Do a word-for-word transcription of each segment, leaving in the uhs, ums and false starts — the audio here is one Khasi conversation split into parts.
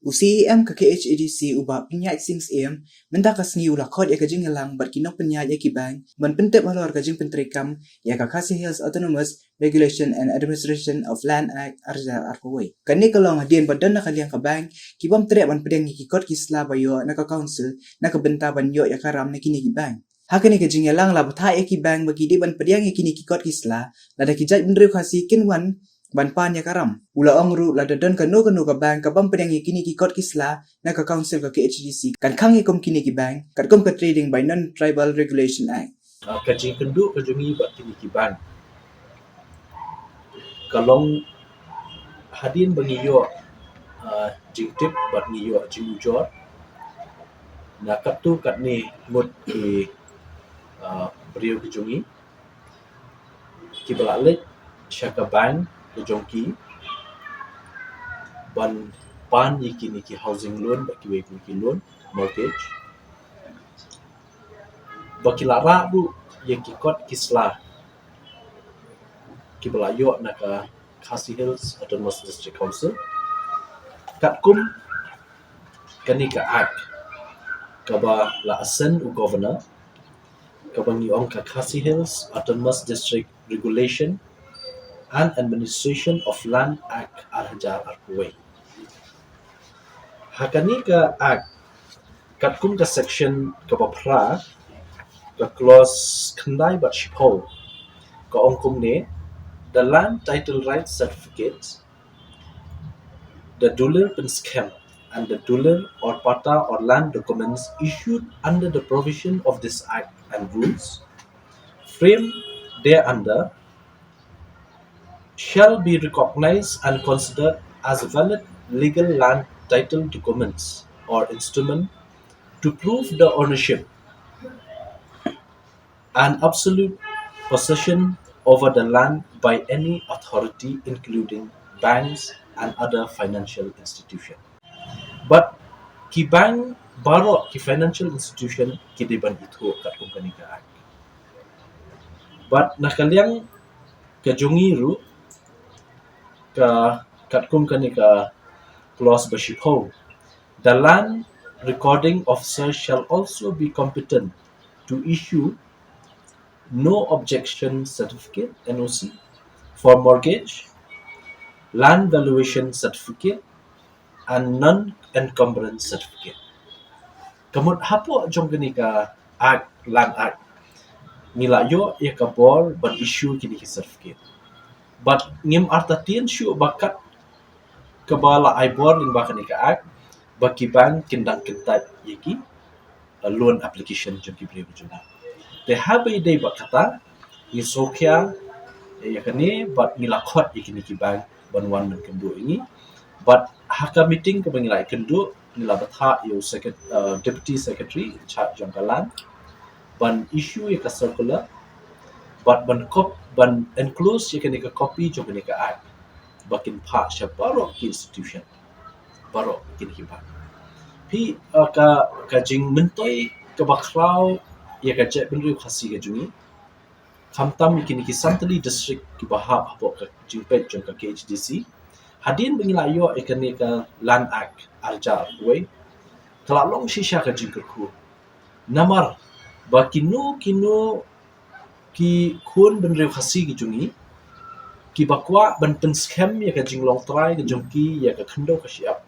U C E M ka K H A D C, u Bah Pynïaid Sing Syiem, mynta ka sngi u la khot ïa ka jingïalang bad ki nongpynïaid ïa ki bank ban pyntip halor ka jingpyntreikam ïa ka Khasi Hills Autonomous Regulation and Administration of Land Act ar hajar arphew wei. Kane ka long hadien ba don na ka liang ka bank ki bym treh ban pdiang ïa ki kot ki sla ba ïoh na ka council na ka bynta ban ïoh ïa ka ram na kine ki bank. Ha kane ka jingïalang la bthah ïa ki bank ba ki dei ban pdiang ïa kine ki kot ki sla lada ki jaitbynriew Khasi kin wan ban pan ïa ka ram. U la ong ruh lada don kano kano ka bank ka bym pdiang ïa kine ki kot ki sla na ka council ka K H A D C kan khang ïa kum kine ki bank katkum ka Trading by Non-Tribal Regulation Act. Ah, ka jingkynduh ka jong ngi bad kine ki bank ka long hadien ba ngi ïoh, ah, jingtip bad ngi ïoh jingujor na katto katne ngut ki, ah, briew ki jong ngi kiba la leit sha ka bank ka jong ki ban pan ïa kine ki housing loan bad kiwei kiwei ki loan mortgage, ba ki la rah ruh ïa ki kot ki sla kiba la ïoh na ka Khasi Hills Autonomous District Council katkum kane ka Act kaba la ascend u Governor, kaba ngi ong ka Khasi Hills Autonomous District Regulation and Administration of Land Act ar hajar arphew wei. Ha kane ka Act, katkum ka section kaba phra, ka clause khyndai bad shiphew, ka ong kumne: The land title right certificate, the dulir pynskhem, and the dulir or patta or land documents issued under the provision of this Act and rules framed thereunder shall be recognized and considered as valid legal land title documents or instrument to prove the ownership and absolute possession over the land by any authority, including banks and other financial institution. Bad ki bank baroh, ki financial institution, ki dei ban ithuh katkum kane ka Act. Bad na ka liang ka jong ngi ruh, ka katkum kane ka clause ba shiphew, the land recording officer shall also be competent to issue no objection certificate, N O C, for mortgage, land valuation certificate, and non-encumbrance certificate. Ka mut hapoh jong kane ka Act, Land Act, ngi la ïoh ïa ka bor ban issue kine ki certificate. Bad ngim artatien shuh ba kat kaba la ai bor lyngba kane ka Act ba ki bank kin dang kyntait ïa ki, uh, loan application jong ki briew jong ngi. Te haba ïadei bad kata, ngi sngewkhia ïa kane bad ngi la khot ïa kine ki bank ban wan ban kynduh ïa ngi. Bad ha ka meeting kaba ngi la ïakynduh, ngi la bthah ïa u secret-, uh, deputy secretary in charge jong ka Land ban issue ïa ka circular bad ban cop-, ban enclose ïa kane ka copy jong kane ka Act ba kin phah sha baroh ki institution, baroh kine ki bank. Phi, uh, ka, ka jingmyntoi kaba khraw ïa ka jaitbynriew Khasi ka jong ngi, khamtam ïa kine ki san tylli district kiba hap hapoh ka jingpeit jong ka K H A D C, hadien ba ngi la ïoh ïa kane ka Land Act ar hajar arphew wei, ka la long shisha ka jingkyrkhu. Namar ba kino kino ki khun bynriew Khasi ki jong ngi kiba kwah ban pynskhem ïa ka jinglong trai ka jong ki ïa ka khyndew ka shyiap,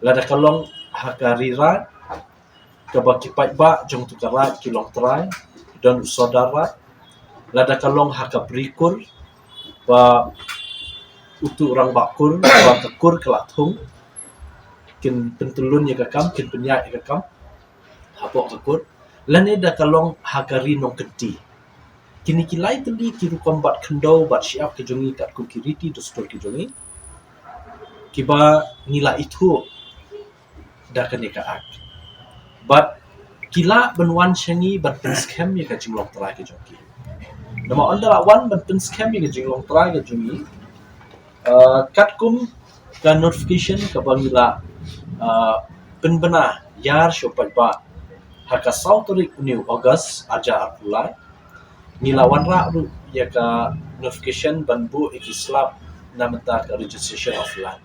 lada ka long ha ka Ri Raid kaba ki paidbah jong uto ka raid ki long trai, don u Sordar Raid, lada ka long ha ka Bri Kur ba uto u Rangbah Kur, ba ka Kur ka la thung, kin pyntyllun ïa ka kam, kin pynïaid ïa ka kam hapoh ka Kur, lane da ka long ha ka Ri Nongkynti. Kine ki lai tylli ki rukom bat khyndew bat shyiap ki jong ngi katkum ki riti dustur ki jong ngi, kiba ngi la ithuh da kane ka Act. Bad ki lah ban wan sha ngi ban pynskhem ïa ka jinglong trai ka jong ki. Namar ynda la wan ban pynskhem ïa ka jinglong trai ka jong ngi, uh, katkum ka notification kaba ngi la, uh, pynbna ïar sha u paidbah ha ka saw tarik une u August ar hajar arphew lai, ngi la wanrah ruh ïa ka notification ban buh ïa ki slap na bynta ka registration of land.